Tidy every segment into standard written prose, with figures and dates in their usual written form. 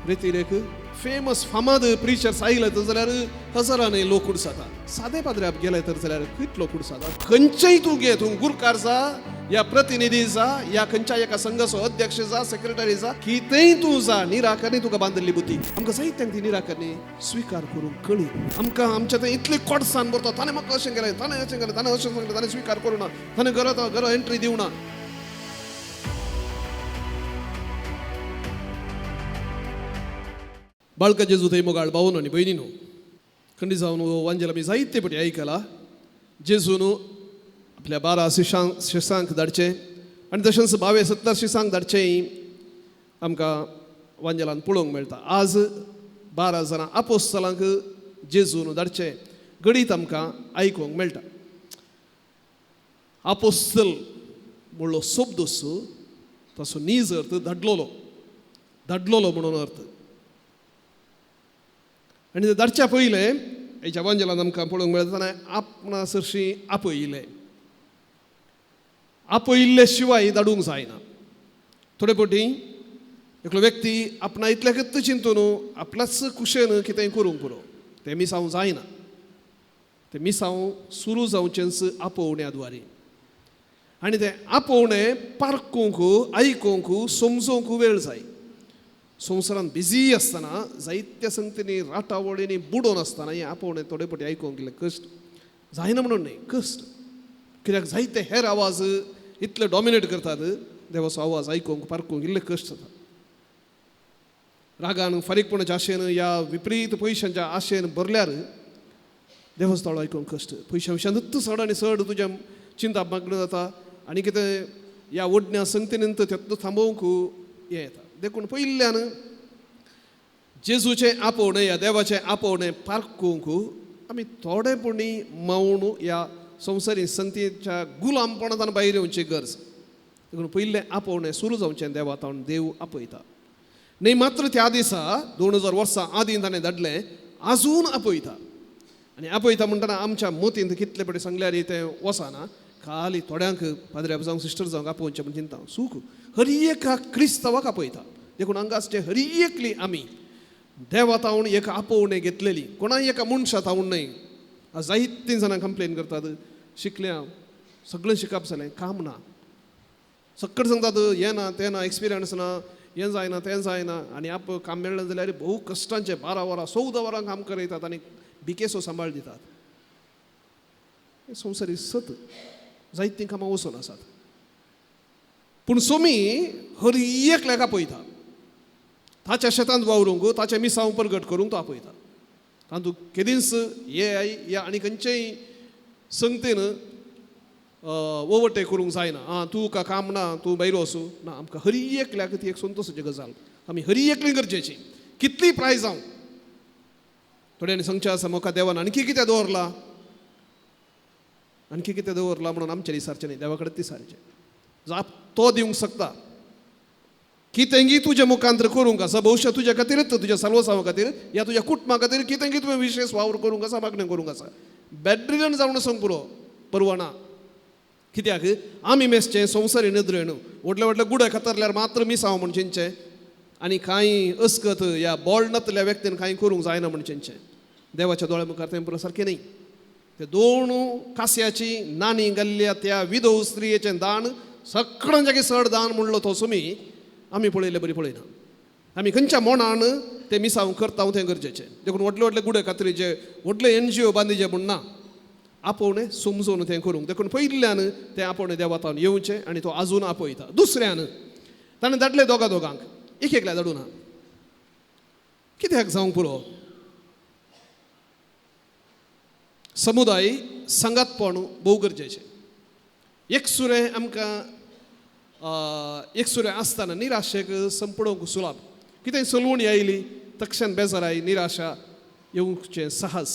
रेतीर एक फेमस फामाद प्रिचर्स आयले तर जाल्यार हजारांनी लोक कुडसाता. सादे पाद्र्याप गेले तर जाल्यार कितलो कुडसाता. खंयचेय तूं घे, तूं गुरकार जा या प्रतिनिधी जा या खंयच्या एका संघाचो अध्यक्ष जा, सेक्रेटरी जा, कितेंय तूं जा, निराकरणी तुका बांदिल्ली बुद्धी. आमकां जायत्यांक ती निराकरणी स्विकार करूंक कळी. आमकां आमच्या थंय इतली कोडसान भरता, ताणें म्हाका अशें केलें, ताणें अशें केलें, ताणें अशें सांगलें, ताणें स्विकार करूं ना, ताणें घरा घरा एंट्री दिवं ना. बाळका जेजू थंय मोगाळ भावनो आनी भयणीनो, खंडी जावन वांजेल आमी जायते पटी आयकला. जेजून आपल्या 12 शिसांक धाडचें आनी तशेंच 22 70 शिसांक धाडचें आमकां वांजेलान पळोवंक मेळटा. आज 12 जाणां आपोस्तलांक जेजून धाडचें गणीत आमकां आयकूंक मेळटा. आपोस्तल म्हणलो शब्दस ताचो नीज अर्थ धाडलोलो, धाडलोलो म्हणून अर्थ. आनी ते धाडच्या पयलें हेच्या वांजेलान आमकां पळोवंक मेळटा ताणें आपणा सरशीं आपयलें. आपयिल्ले शिवाय धाडूंक जायना. थोडे पटी एकलो व्यक्ती आपणा इतल्याकच चिंतून आपल्याच कुशेन कितेंय करूंक पुरो, तें मिसांव जायना. तें मिसांव सुरू जावचेंच आपोवण्या द्वारे. आनी तें आपोवणें पारकूंक, आयकूंक, समजूंक वेळ जाय. संवसारांत बिजी आसतना जायत्या संगतींनी राटावळींनी बुडोवन आसतना हें आपोवणें थोडे पटी आयकूंक इल्लें कश्ट जायना म्हणून न्हय, कश्ट. कित्याक जायते हेर आवाज इतले डॉमिनेट करतात, देवाचो आवाज आयकूंक पारकूंक इल्लें कश्ट जाता. रागान, फारीकपणाच्या आशेन या विपरीत पयशांच्या आशेन भरल्यार देवाचो ताळो आयकूंक कश्ट. पयशां विशयांतूच चड आनी चड तुज्या चिंता मागणें जाता आनी कितें ह्या ओडण्या संगतीन तेतून थांबोवंक हें येता. देखून पयल्यान जेजूचें आपोवणें या देवाचें आपोवणें पारकूंक आमी थोडे पुणी मौन ह्या संवसारी संगतीच्या गुलामपणांत भायर येवची गरज. देखून पयलें आपोवणें सुरू जावचें देवा तावन देव आपयता. न्हय मात्र त्या दिसा 2000 वर्सां आदीं ताणें धाडलें, आजून आपयता. आनी आपयता म्हणटना आमच्या मतींत कितले पटी सांगल्यार तें वचना. खाली थोड्यांक पाद्र्याप जावं सिस्टर जावंक आपोवचें म्हण चिंता सूख हरी एका क्रिस्तांवाक आपयता. देखून हांगासचे हरी एकली आमी देवा तावन एक आपोवणें घेतलेली, कोणाय एका मनशा तावन न्हय. जायतीं जाणां कंप्लेन करतात, शिकल्या सगळें शिकप जालें, काम ना, सगळें सांगतात हें ना तें ना, एक्सपिरियन्स ना, हें जायना तें जायना. आनी आप काम मेळ्ळें जाल्यार भोव कश्टांचें 12 वरां 14 वरां काम करयतात आनी भिकेसो सांबाळ दितात. हें संवसारी सत, जायतीं कामां वचून आसात. पूण सोमी हर एकल्याक आपयता. ताच्या शेतांत वावरूंक, ताचें मिसांव परगट करूंक तो आपयता. तातूंत केदींच हे I या आनी खंयचेय संगतीन ओवरटेक करूंक जायना. आं तूं का काम ना, तूं भायर वचूं ना. आमकां हरी एकल्याक ती एक संतोशाची गजाल. आमी हरी एकली गरजेची, कितली प्राय जावं. थोड्यांनी सांगचें आसा म्हाका देवान आणखी कितें दवरलां, आणखी कितें दवरलां म्हणून आमचें विचारचें न्हय, देवा कडेन विचारचें. जाप तो दिवंक शकता. कितेंगी तुज्या मुखांतर करूंक आसा, भविश्य तुज्या खातीरच, तुज्या साल्वसांवा खातीर या तुज्या कुटुंबा खातीर कितेंगी तुवें विशेश वावर करूंक आसा, मागणें करूंक आसा. बॅटरीन जावन वचूंक पुरो, परवा ना. कित्याक आमी मेसचें संवसारी नदरेन व्हडले व्हडले गुडे खातरल्यार मात्र मिसांव म्हण चिंतचें आनी कांय अस्कत या बोळ नातल्या व्यक्तीन कांय करूंक जायना म्हण चिंतचें. देवाच्या दोळ्या मुखार तें पुरो सारकें न्हय. ते 2 कास्याची नाणी घाल्ल्या त्या विधव स्त्रियेचें दान सगळ्यांच्याकी चड दान म्हणलो तो सुमी आमी पळयल्ले बरी पळयना. आमी खंयच्या मोणान तें मिसांव करता तें गरजेचें. देखून व्हडले व्हडले गुडे खात्रीचे व्हडले एनजीओ बांदिचे म्हूण ना, आपोवणें समजून तें करूंक. देखून पयल्यान तें आपोवणें देवा तावन येवचें आनी तो आजून आपयता. दुसऱ्यान ताणें धाडलें दोगा दोगांक, एक एकल्या धाडूं ना. कित्याक जावंक पुरो? समुदाय सांगातपण भोव गरजेचें. एकसुरें आमकां एकसुरें आसतना निराशेक संपडोवंक सुलाभ. कितें चलवणी आयली तक्षण बेजाराय निराशा येवचें सहज.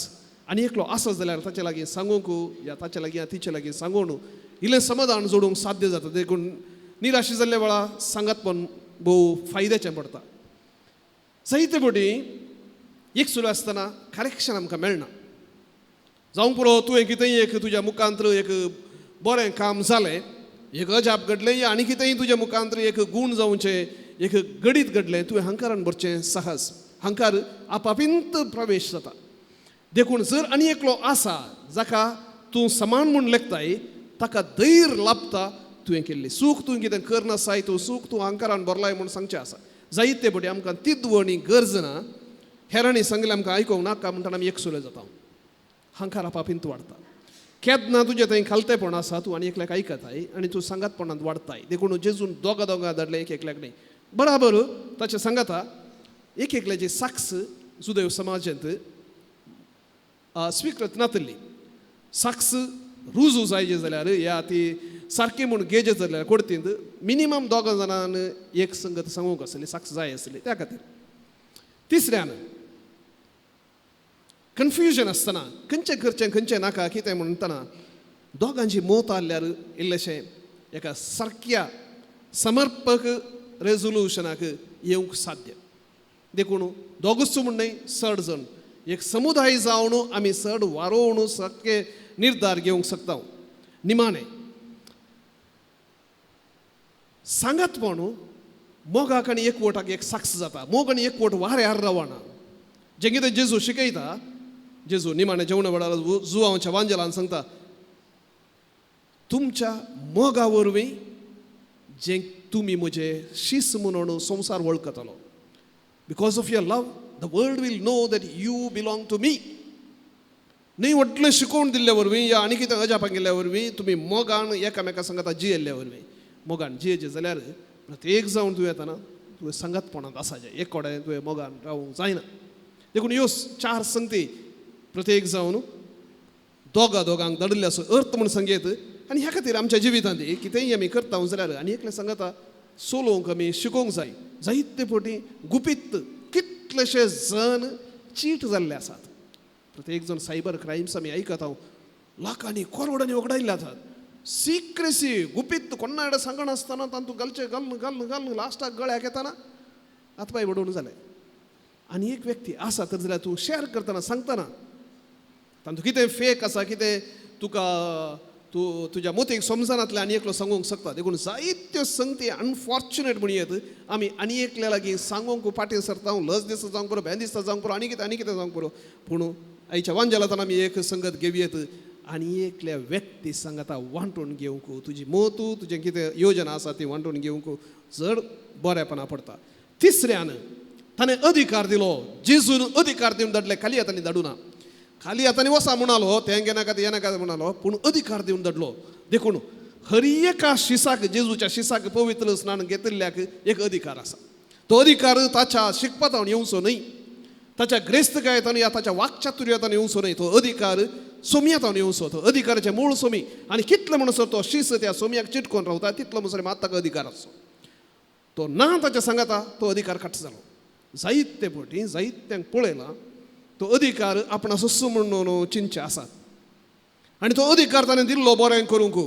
आनी एकलो आसत जाल्यार ताचे लागीं सांगूंक या ताचे लागीं या तिचे लागीं सांगून इल्लें समाधान जोडूंक साध्य जाता. देखून निराशे जाल्ल्या वेळा सांगातपण भोव फायद्याचें पडटा. जायते पटी एकसुरें आसतना करेक्शन आमकां मेळना. जावंक पुरो तुवें कितेंय एक तुज्या मुखांत एक बरें काम जालें, एक अजाप घडलें या आनी कितेंय तुज्या मुखांत एक गूण जावचें एक गडीत घडलें, तुवें हंकारान भरचें साहस, हंकार आपापींत प्रवेश जाता. देखून जर आनी एकलो आसा जाका तूं समान म्हूण लेखताय, ताका धैर्य लाभता तुवें केल्ली सूख, तुवें कितें करनासाय, तूं सूख तूं हंकारान भरलाय म्हूण सांगचें आसा. जायते पटी आमकां तिद्वणी गरज ना, हेरांनी सांगलें आमकां आयकूंक नाका म्हणटाना आमी एकसुले जाता, हंकार आपापींत वाडटा. केन्ना तुजें थंय खालतेपण आसा, तूं आनी एकल्याक आयकताय आनी तूं सांगातपणांत वाडटाय. देखून जेजून दोगां दोगां धाडलें, एक एकल्याक न्हय. बराबर ताचें सांगाता एक एकल्याची साक्ष जुदेव समाजांत स्विकृत नातली. साक्ष रुजू जायचे जाल्यार या ती सारकी म्हूण गेजे जाल्यार कोर्तींत मिनिमम दोगां जाणान एक संगत सांगूंक आसली, साक्ष जाय आसली. त्या खातीर तिसऱ्यान कन्फ्युजन आसतना खंयचें करचें खंयचें नाका कितें म्हणटना दोगांची मत आसल्यार इल्लेशें एका सारक्या समर्पक रेजोल्युशनाक येवंक साध्य. देखून दोगूच म्हूण न्हय, चड जण एक समुदाय जावन आमी चड वारोवन सारके निर्धार घेवंक शकता. निमाणें सांगातपण मोगाक आनी एकवटाक एक साक्ष जाता. मोग आनी एकवट वाऱ्यार रावना. जें कितें जेजू शिकयता, जेजू निमाणें जेवणा वेळार जुवांच्या वांजेलान सांगता, तुमच्या मोगा वरवीं जें तुमी म्हजे शीस म्हणून संवसार वळखतलो. Because of your love the world will know that you belong to me. न्हय व्हडलें शिकोवन दिल्ल्या वरवीं या आनी कितें अजापां केल्ल्या वरवीं, तुमी मोगान एकामेका सांगाता जियेल्ल्या वरवीं. मोगान जियेचें जाल्यार प्रत्येक जावन तूं येतना तुवें सांगातपणांत आसाचें, एक कडेन तुवें मोगान रावूंक जायना. देखून ह्यो चार संगती प्रत्येक जावन दोगां दोगांक धाडिल्ले असो अर्थ म्हूण सांगयत. आनी ह्या खातीर आमच्या जिवितांत कितेंय आमी करता जाल्यार आनी एकलें सांगता चलोवंक आमी शिकोवंक जाय. जायते फावटी गुपीत कितलेशे जण चीट जाल्ले आसात. प्रत्येक जण सायबर क्रायम्स आमी आयकता, लाखांनी करोडांनी वगडायल्ले आसात. सिक्रेसी गुपीत कोन्नाडे सांगनासतना तांतूं घालचें घालून घालून घालून लास्टाक गळ्याक येताना हातपांय बडोवन जालें. आनी एक व्यक्ती आसा तर जाल्यार तूं शेअर करतना सांगतना तांतूं कितें फेक आसा, कितें तुका तूं तुज्या मोतीक समजनातलें आनी एकलो सांगूंक शकता. देखून जायत्यो संगती अनफॉर्च्युनेट म्हण येत आमी आनी एकल्या लागीं सांगूंक फाटीं सरता, लज दिसता जावंक पुरो, भें दिसता जावंक पुरो, आनी कितें आनी कितें जावंक पुरो. पूण आयच्या वांजेलांत आमी एक संगत घेवयेत आनी एकल्या व्यक्ती सांगता वांटून घेवंक तुजी मोत, तुजें कितें योजना आसा ती वांटून घेवंक चड बरेपणा पडटा. तिसऱ्यान ताणें अधिकार दिलो, जेजून अधिकार दिवन धाडले, खाली हातांनी धाडूना. खाली हातांनी वसा म्हणालो, तें घेनाका तें येनाका म्हणालो, पूण अधिकार दिवन धाडलो. देखून हर एका शिसाक, जेजूच्या शिसाक पवित्र स्नान घेतिल्ल्याक एक अधिकार आसा. तो अधिकार ताच्या शिकपातावन येवचो न्हय, ताच्या ग्रेस्तकायेतान या ताच्या वाक्चातुर्यातान येवचो न्हय, तो अधिकार सोमयातावन येवचो. तो अधिकाराचें मूळ सोमी, आनी कितलो म्हणसर तो शीस त्या सोमयाक चिटकोन रावता तितलो म्हणसर मात ताका अधिकार आसचो. तो ना ताच्या सांगाता तो अधिकार काट जालो. जायते फावटी जायत्यांक पळयलां तो अधिकार आपणा सुस्सू म्हणून चिंतचे आसात आनी तो अधिकार ताणें दिल्लो बरें करूंक,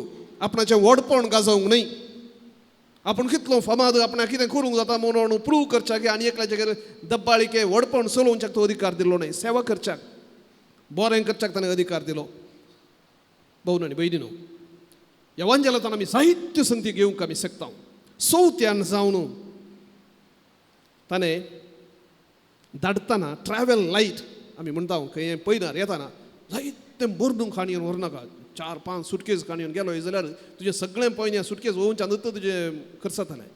आपणाचें व्हडपण गाजोवंक न्हय, आपूण कितलो फामाद आपणाक कितें करूंक जाता म्हणून प्रूव करच्याक आनी एकल्याचेर दब्बाळिके व्हडपण चलोवच्याक तो अधिकार दिल्लो न्हय. सेवा करच्याक, बरें करच्याक ताणें अधिकार दिलो. भोवन आनी भयणीनो, ह्या वांजेलांतल्यान आमी जायत्यो संगती घेवंक आमी शकता. चवथ्यान जावन ताणें धाडटना ट्रॅवल लायट आमी म्हणटा, खंय पयनार येताना जायतें भरून खाणयेन व्हरनाका, 4-5 सुटकेज खाणयेन गेलो जाल्यार तुजें सगळें पयन्या सुटकेज वोवच्यान तुजें खर्च जातलें.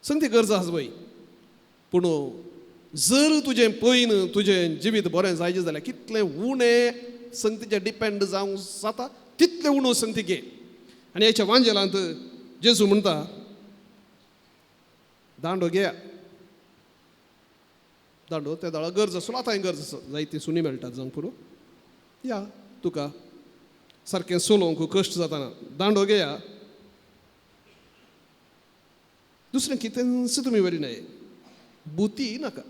संगती गरज आसा पळय, पूण जर तुजें पयन तुजें जिवीत बरें जायचें जाल्यार कितलें उणें संगतीचेर डिपेंड जावंक जाता तितलें उणो संगती घे. आनी हेच्या वांजेलांत जेजू म्हणटा, दांडो घेया, दांडो त्या दाळा गरज आसलो, आतांय गरज आसा, जायती सुनी मेळटात जावंक पुरो, या तुका सारकें चलोवंक कश्ट जाताना दांडो घेया. दुसरें कितेंच तुमी व्हरी न्हय, बुती नाका.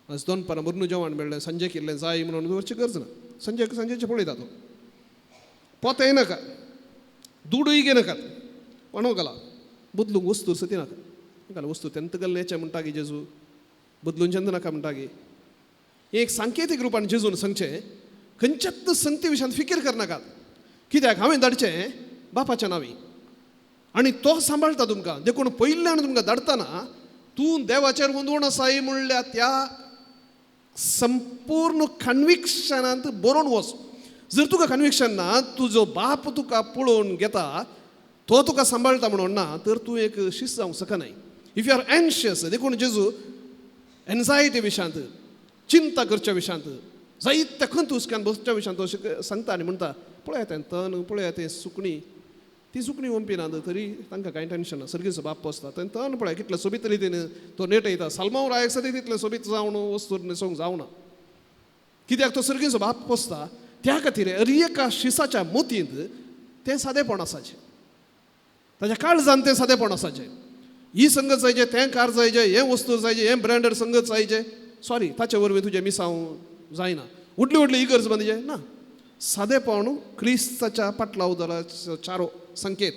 आज दनपारां भरून जेवण मेळ्ळें, सांजे केल्लें जाय म्हणून दवरची गरज ना, सांजेक सांजेचें पळयता तूं. पोतेंय नाका, दुडूय घेनाकात, कोणो घाला बदलूंक वस्तू सती नाका. घाला वस्तू तेंत घालण्याचें म्हणटा की जेजू बदलून नाका म्हणटा की एक सांकेतीक रुपान जेजून सांगचें, खंयच्याच संगती विशयांत फिकीर करनाकात, कित्याक हांवें धाडचें बापाच्या नांवी आनी तो सांबाळटा तुमकां. देखून पयल्यान तुमकां धाडटना तूं देवाचेर हुंदवण आसाय म्हणल्यार त्या संपूर्ण कन्विक्शनांत बरोवन वच. जर तुका कन्विक्शन ना, तुजो बाप तुका पळोवन घेता, तो तुका सांबाळटा म्हणून ना, तर तूं एक शिस्त जावंक शकनाय. If you are anxious, देखून जेजू एन्जायटी विशयांत, चिंता करच्या विशयांत, जायत्या खंत हुसक्यान बसच्या विशयांत तो सांगता आनी म्हणटा, पळयात तें तण, पळयात तें सुकणीं, ती सुकणीं ओंपी ना तरी तांकां कांय टेंशन ना, सर्गीचो बाप पोसता. तें तण पळय कितलें सोबीत रितीन तो नेटयता, साल्मांव रायक सदी तितलें सोबीत जावन वस्तू न्हेसोवंक जावना, कित्याक तो सर्गीचो बाप पोसता. त्या खातीर एका शिसाच्या मोतींत तें सादेपण आसाचें, ताच्या काळजान तें सादेपण आसाचें. ही संगत जायचे, तें कार जायचे, हें वस्तू जायचे, हें ब्रँडेड संगत जायचे, सॉरी ताचे वरवीं तुजें मिसांव जायना, व्हडली व्हडली इगर्ज बांदिचे ना. सादेपण क्रिस्ताच्या पाटलाव दराचो चारो संकेत.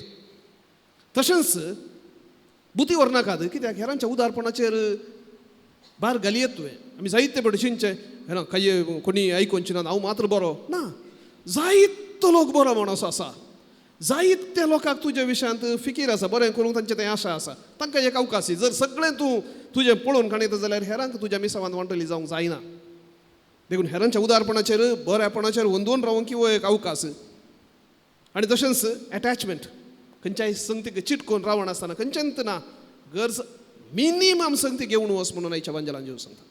तशेंच बुती व्हरनाकात, कित्याक हेरांच्या उदारपणाचेर भार घालयेत तुवें. आमी जायते भटशींचे हें कांय कोणी आयकोनचे ना, हांव मात्र बरो ना, जायतो लोक बरो म्हण असो आसा, जायते लोकांक तुज्या विशयांत फिकीर आसा, बरें करूंक तांचें तें आशा आसा, तांकां एक अवकाश. जर सगळें तूं तुजें पळोवन काडयता जाल्यार हेरांक तुज्या मिसावान वांटली जावंक जायना. देखून हेरांच्या उदारपणाचेर बऱ्यापणाचेर वंदोवन रावंक हो एक अवकाश. आनी तशेंच एटॅचमेंट, खंयच्याय संगतीक चिटकोवन रावण आसतना खंयच्यान ना, गरज मिनिमम संगती घेवन वच म्हणून आयच्या वांजेलान जेजू सांगता.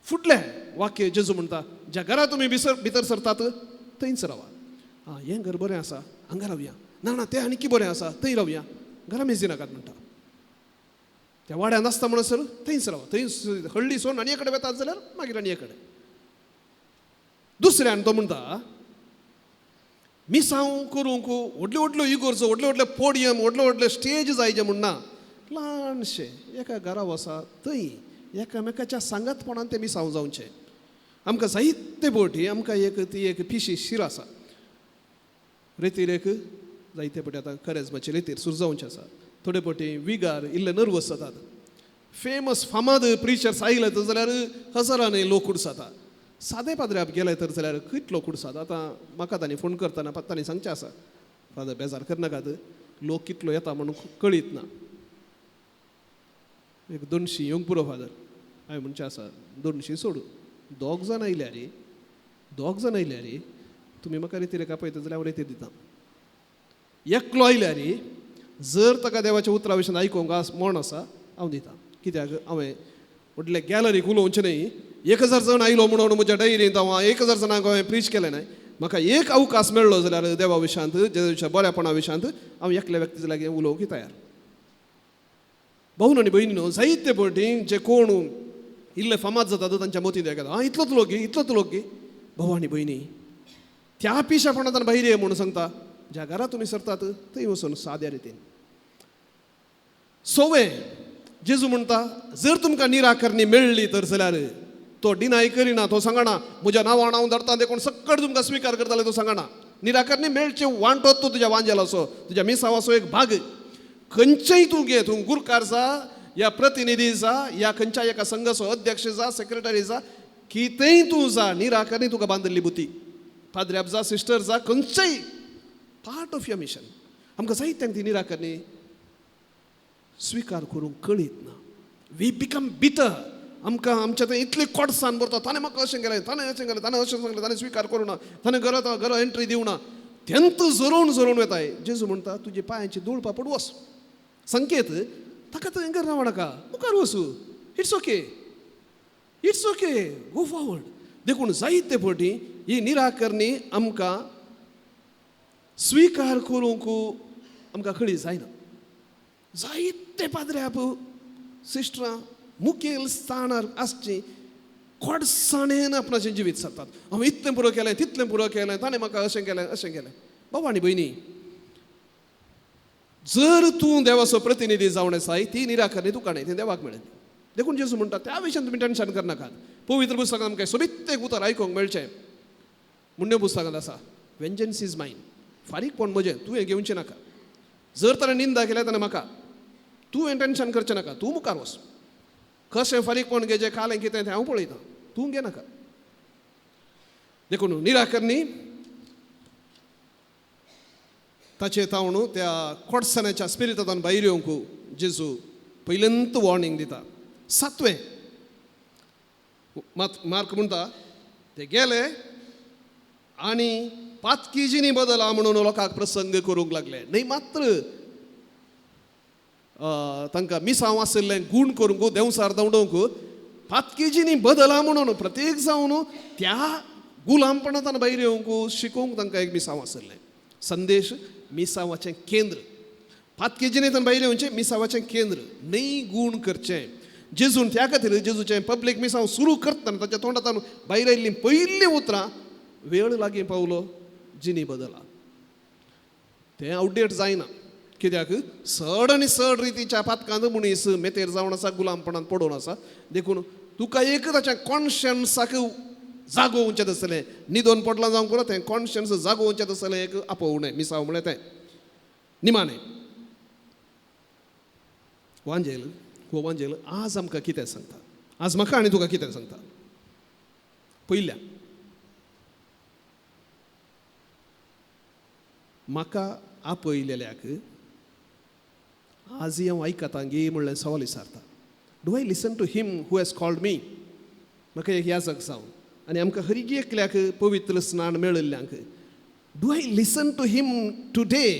फुडलें वाक्य जेजू म्हणटा, ज्या घरा तुमी भितर सरतात थंयच रावा. आं, हें घर बरें आसा, हांगा रावया, ना ना तें आनी बरें आसा, थंय रावया, घरा मेजी नाकात म्हणटा. त्या वाड्यान आसता म्हणसर थंयच रावा, थंय हळ्ळी सोडून आनी कडेन वेतात जाल्यार मागीर आनी कडेन. दुसऱ्यान तो म्हणटा, मिसांव करूंक व्हडल्यो व्हडल्यो इगोर्जो, व्हडले व्हडले पोडियम, व्हडले व्हडले स्टेज जायचे म्हण ना, ल्हानशें एका घरा वसा थंय एकामेकाच्या सांगातपणान तें मिसांव जावचें. आमकां जायते फावटी आमकां एक ती एक पिशी शीर आसा, रेतीर एक जायते फावटी आतां करेजमाची रेतीर सुरू जावचें आसा, थोडे फावटी विगार इल्ले नर्वस जातात. फेमस फामाद प्रिचर्स आयले तर जाल्यार हजारांनी लोक कुडसाता, सादे पाद्र्याप गेले तर जाल्यार कितलो कुडसात. आतां म्हाका तांणी फोन करतना तांणी सांगचें आसा, फादर बेजार करनाकात, लोक कितलो येता म्हणून कळीत ना, एक 200 येवंक पुरो फादर. हांवें म्हणचें आसा 200 सोडू, दोग जाण आयल्यार रे, दोग जाण आयल्यार रे तुमी म्हाका रेतीर आपयता जाल्यार हांव रेतीर दिता. एकलो आयल्यार रे जर ताका देवाच्या उतरा विशीं आयकूंक मन आसा हांव दिता, कित्याक हांवें व्हडले गॅलरीक उलोवचें न्हय. 1000 जाण आयलो म्हणून म्हज्या डायरींत हांव 1000 जाणांक हांवें प्रीच केलें न्हय. म्हाका एक अवकाश मेळ्ळो जाल्यार देवा विशयांत, जेजूच्या बऱ्यापणा विशयांत हांव एकल्या व्यक्तीच्या लागीं उलोवंक तयार. भावन आनी भयणीनो, जायते फावटी जे कोण इल्ले फामाद जातात तांच्या मतींत येता, आं इतलोच लोक इतलोच लोक. भाव आनी भयणी, त्या पिशेपणांतल्यान भायर ये म्हणून सांगता, ज्या घरा तुमी सरतात थंय वचून साद्या रितीन. सोवे जेजू म्हणटा, जर तुमकां निराकरणी मेळ्ळी तर जाल्यार तो डिनाय करिना, तो सांगना म्हज्या नांवान हांव धरता देखून सक्कड तुमकां स्विकार करताले, तो सांगना. निराकरणी मेळचे वांटोत तूं तुज्या वांजेलाचो, तुज्या मिसावाचो एक भाग. खंयचेय तूं घे, तूं गुरकार जा या प्रतिनिधी जा या खंयच्या एका संघाचो अध्यक्ष जा, सेक्रेटरी जा, कितेंय तूं जा, निराकरणी तुका बांदिल्ली बुती. पाद्र्याप जा, सिस्टर जा, खंयचेय पार्ट ऑफ your mission. आमकां जायत्यांक ती निराकरणी स्विकार करूंक कळीत ना. We become bitter. आमकां आमच्या थंय इतली कोडसान भरता, ताणें म्हाका अशें केलें, ताणें अशें केलें, ताणें अशें सांगलें, ताणें स्विकार करूं ना, ताणें घरा घरा एंट्री दिवं ना, तेंत झरोवन झरोवन वेताय. जेजू म्हणटा, तुजे पांयांची धूळ पापड वच. संकेत ताका थंय घर रावं नाका, मुखार वचू, it's okay, it's okay, go forward. देखून जायते फावटी ही निराकरणी आमकां स्विकार करूंक आमकां कळी जायना. जायते पाद्र्याप सिस्टरां मुखेल स्थानार आसची कोडसाणेन आपणाचें जिवीत सारतात. हांव इतलें पुरो केलें, तितलें पुरो केलें, ताणें म्हाका अशें केलें, अशें केलें. बाबा आनी भयणी, जर तूं देवाचो प्रतिनिधी जावन आसाय, ती निराकरणी तुका न्हय, ती देवाक मेळ्ळी. देखून जेजू म्हणटा, त्या विशयान तुमी टेंशन करनाकात. पवित्र पुस्तकांत आमकां सोबीत एक उतर आयकूंक मेळचें, मुण्ण्यो पुस्तकांत आसा, वेंजन्स is mine, फारीकपण म्हजें, तूं हें घेवचें नाका. जर ताणें निंदा केल्या ताणें म्हाका, तूं हें टेंशन करचें नाका, तूं मुखार वच. कशें फारीकपण घेचें, कालें कितें तें हांव पळयतां, तूं घेनाका. देखून निराकरणी ताचे तावणू त्या कोडसाण्याच्या स्पिरितांतल्यान भायर येवंक जेजू पयल्यांत वॉर्निंग दिता. सातवें मार्क म्हणटा ते गेले आनी पातकीजिनी बदला म्हणून लोकांक प्रसंग करूंक लागले. न्हय मात्र तांकां मिसांव आशिल्लें गूण करूंक देंवसार धांवडोवंक पातकीजिनी बदला म्हणून प्रत्येक जावन त्या गुलामपणांत भायर येवंक शिकोवंक तांकां एक मिसांव आशिल्लें. संदेश मिसांवाचें केंद्र, पातकीजिनी भायर येवचें मिसांवाचें केंद्र, न्हय गूण करचें. जेजून त्या खातीर जेजूचें पब्लीक मिसांव सुरू करतना ताच्या तोंडांतल्यान भायर आयिल्लीं पयलीं उतरां वेळ लागीं पावलो जिनी बदला. तें आवडेट जायना, कित्याक चड आनी चड रितीच्या पातकांत मनीस मेतेर जावन आसा, गुलामपणांत पडून आसा. देखून तुका एक ताच्या कॉन्शियन्साक जागोवचें आसलें, न्हिदोन पडलां जावंक पुरो, तें कॉन्शियन्स जागोवचें आसलें एक आपोवणें मिसांव म्हळ्यार तें. निमाणें वांजेल, हो वांजेल आज आमकां कितें सांगता, आज म्हाका आनी तुका कितें सांगता? पयल्या, म्हाका आपयलेल्याक आज हांव आयकतां गे म्हणलें सवाल विचारता. Do I listen to him who has called me? म्हाका एक याजक जावन आनी आमकां हर एकल्याक पवित्र स्नान मेळिल्ल्यांक, do I listen to him today?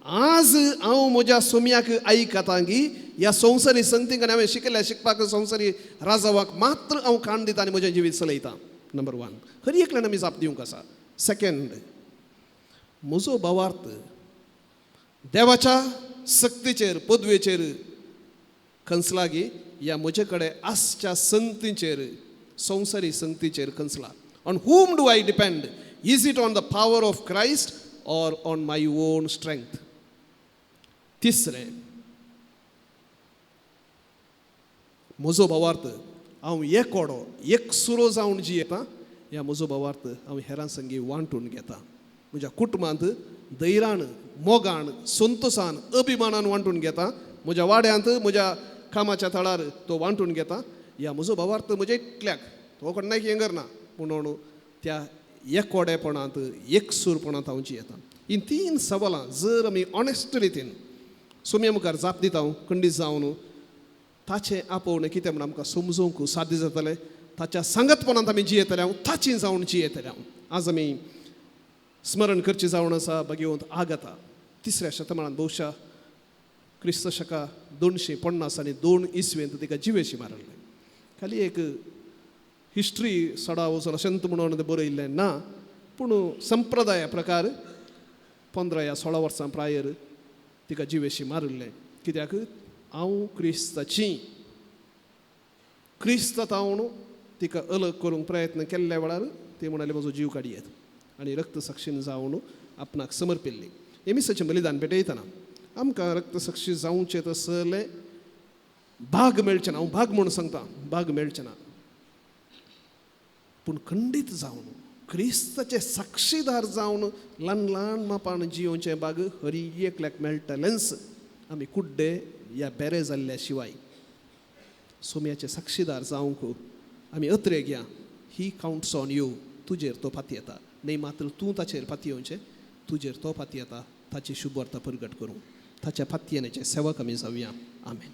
आज हांव म्हज्या सोम्याक आयकतां गी ह्या संवसारी संगतीक आनी हांवें शिकल्या शिकपाक संवसारी राजावाक मात्र हांव काण दिता आनी म्हजें जिवीत चलयता. नंबर वन, हर एकल्यान आमी जाप दिवंक आसा. सेकेंड, म्हजो भावार्थ देवाच्या सक्तीचेर पदवेचेर खंसलागी ह्या म्हजे कडेन आसच्या संगतीचेर संवसारी संगतीचेर खंसला. On whom do I depend? Is it on the power of Christ or on my own strength? तिसरें, म्हजो भावार्थ हांव एकोडो एकसुरो जावन जियेता ह्या म्हजो भावार्थ हांव हेरां संगी वांटून घेता. म्हज्या कुटुंबांत धैर्यान, मोगान, संतोशान, अभिमानान वांटून घेता. म्हज्या वाड्यांत, म्हज्या कामाच्या थळार तो वांटून घेता. ह्या म्हजो भावार्थ म्हज्या इतल्याक तो कोणाक हें करना, पूण त्या एकोडेपणांत एकसूरपणांत हांव जियेता. ही तीन सवालां जर आमी ऑनेस्ट रितीन सोम्या मुखार जाप दिता खंडीत जावन ताचें आपोवणें कितें म्हण आमकां समजूंक साध्य जातलें. ताच्या सांगतपणांत आमी जियेतले हांव, ताची जावन जियेतले हांव. आज आमी स्मरण करचें जावन आसा भगवंत आगता तिसऱ्या शतमानांत, बहुशा क्रिस्त शका 250 आनी 2 इसवेंत तिका जिवेशी मारलें. खाली एक हिस्ट्री सडा वचून अशेंत म्हणून तें बरयल्लें ना, पूण संप्रदाया प्रकार 15 या 16 वर्सां प्रायर तिका जिवेशी मारिल्लें. कित्याक हांव क्रिस्ताची, क्रिस्त तावन तिका अलग करूंक प्रयत्न केल्ल्या वेळार ती म्हणाली म्हजो जीव काडयेत आनी रक्तसाक्षीन जावन आपणाक समर्पिल्ली. एमिसाचें बलिदान भेटयतना आमकां रक्तसाक्षी जावचें तसलें भाग मेळचें ना. हांव भाग म्हूण सांगता, भाग मेळचें ना, पूण खंडीत जावन क्रिस्ताचे साक्षीदार जावन ल्हान ल्हान मापान जियोवचें भाग हरी एकल्याक मेळटलेंच. आमी कुड्डे या बेरे जाल्ल्या शिवाय सोम्याचे साक्षीदार जावंक आमी अत्रे घ्या. He counts on you. तुजेर तो पातयेता, न्हय मात्र तूं ताचेर पातयेवचें, तुजेर तो पातयेता. ताची शुभवार्ता परगट करूं, ताच्या पातयेनेचे सेवक आमी जावया. आमेन.